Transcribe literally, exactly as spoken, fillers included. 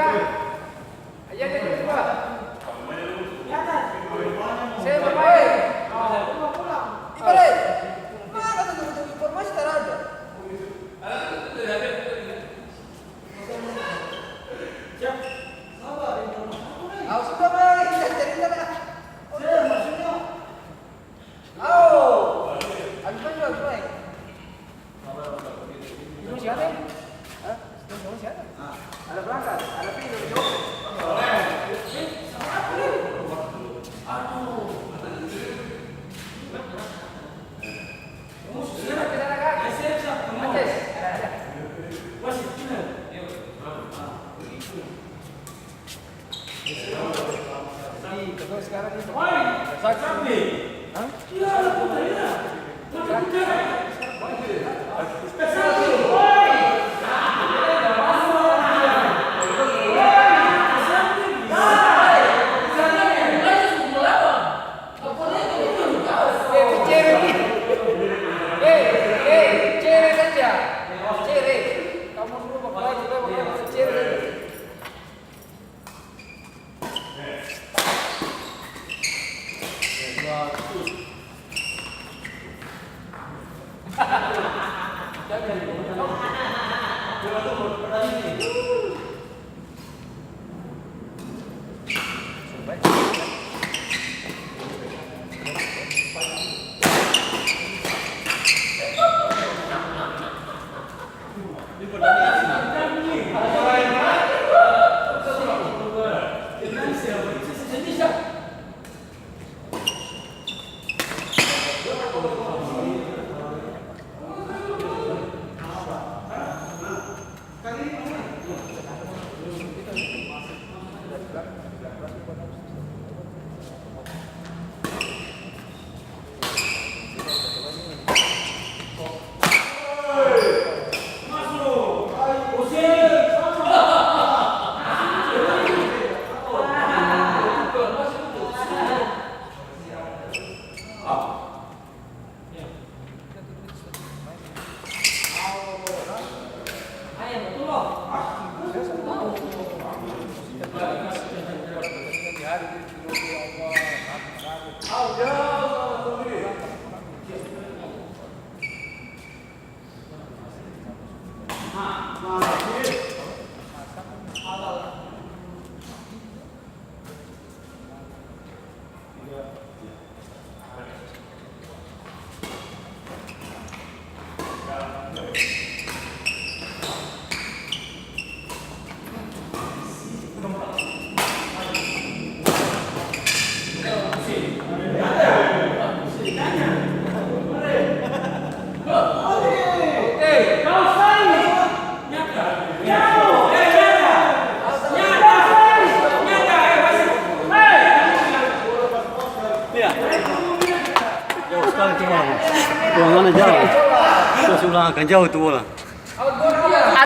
Aja deh, coba. Saya bapak. Ibu deh. Mana tuh, tuh, informasi tak ada. Au sudah, Mai, jangan cerita dah. Au, abis itu, abis itu, Mai. Itu siapa, ya? Hah? Itu siapa? Ada berangkat, ada pintu, jauh. Aduh. Eh, cere nih. Eh, eh, cere saja. Cere. Kamu dulu bapak, bapak, bapak, cere saja. Jauh skali tu bola. Ruangannya jauh. Kita su ulang akang jauh tu bola.